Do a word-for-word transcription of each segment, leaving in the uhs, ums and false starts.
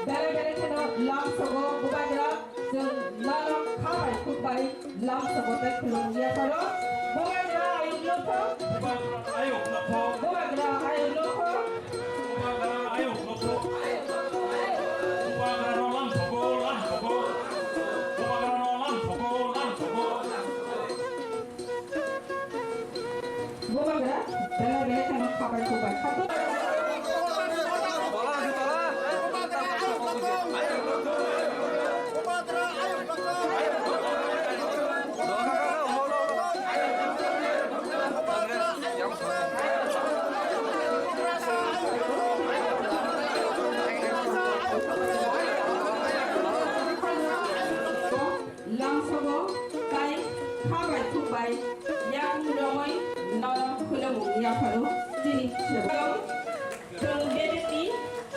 Bere bere kheno lam sogo bubagra, chwng nono kha bai khuk bai lam sogo tei khulumung yapharo. Bubagra ayuk nokho. Bubagra ayuk nokho. Bubagra ayuk nokho. Bubagra ayuk nokho. Bubagra no lam sogo, lam sogo. Bubagra no lam sogo, lam sogo. Bubagra bele bele kheno khabai khubai khato. Lamsogo tai kha bai thuk bai yakung romoi norok khulumung yapharo chini sebok. Chwng B J P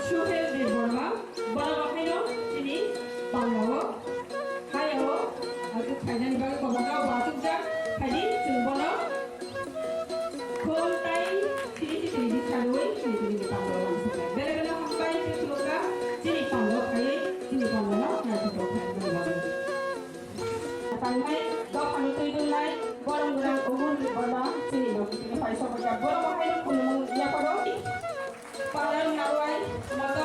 Suhel Debbarma borok haino chini pangao hayao ajuk khainani bagwi koboka bo achukjak khaidi chwng bono. Khum tai chini chini di kharwi chini chini di pangao lamsogo. Bele bele hambai chini chini pangao khaiwi chini pangao naithotok khainani bagwi. Tangnai dophani twi dulnai borok gwnang Umur Debbarma chini logi tini phai sokojak. Borok bo haino khulumung yapharo. Padar narwai moto